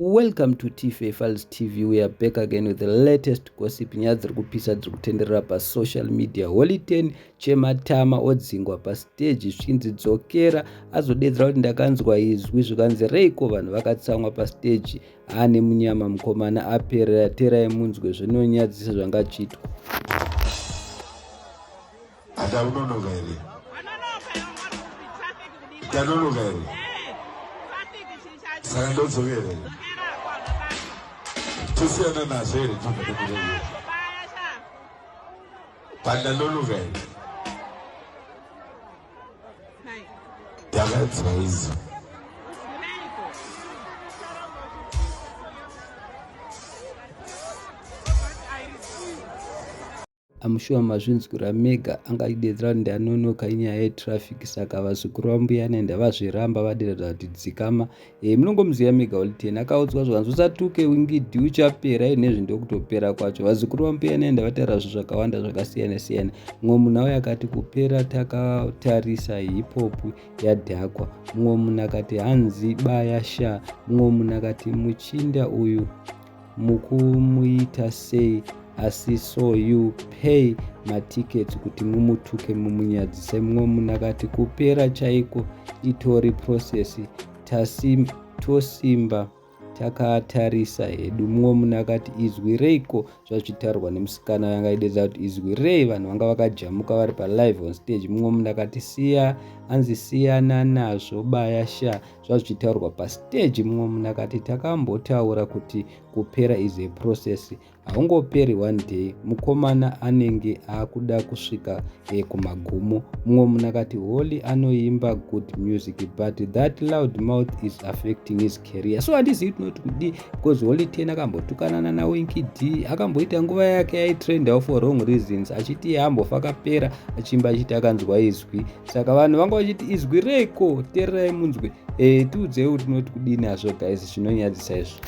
Welcome to TFA Files TV. We are back again with the latest gossip. Nyaya dziri kupisa dziri kutenderera pasocial media. Holy Ten chematama odzingwa pastage zvichinzi dzokera azodedzera kuti ndakanzwa izwi zvikanzi reiko vanhu vakatsamwa pastage ane munyama mukomana aperera terai munzwe zvinonyadzisa zvanga chiitwa. Ataunonoka here? Tanonoka here? Saka ndodzokera here? Tosiyana nazvo here tobva tokureyo? Pandanonoka here? Ndakanzwa izwi. I'm sure mazvinzwira mega angaidedzera kuti ndanonoka inyaya yetraffic saka vazukuru vambuya nenda vazviramba vaderedza kuti dzikama e, munongomuziva mega oliten akaudzwa zvikanzi usatuke wingidi uchapera inezvi ndokutopera kwacho vazukuru vambuya nenda vataura zvinhu zvakawanda zvakasiyana siyana mumwe munhu auya akati kupera takatarisa hip hop yadhakwa mumwe munhu akati hanzi baya sha mumwe munhu akati muchinda uyu mukumuita sei asi so you pay matickets kuti mumutuke mumunyadzise mumwe munhu akati kupera chaiko itori process tosimba takatarisa hedu mumwe munhu akati izwi reiko zvazvitaurwa nemusikana yanga aidedza kuti izwi rei vanhu vanga vakajamuka vari palive on stage mumwe munhu akati siya anzi siyana nazvo baya sha zvazvichitaurwa pastage mumwe munhu akati takambotaura kuti kupera is a process haungoperi one day mukomana anenge akuda kusvika eh, kumagumo mumwe munhu akati holy anoimba good music but that loud mouth is affecting his career so handizivi tinoti kudii because holy ten akambotukanana nawinky d akamboita nguva yake yaitrendawo for wrong reasons achiti haambofa akapera achiimba achiti akanzwa izwi saka vanhu vanga vachiti izwi reiko tererai munzwe e, tiudzei kuti tinoti kudini hazvo guys zvinonyadzisa izvo.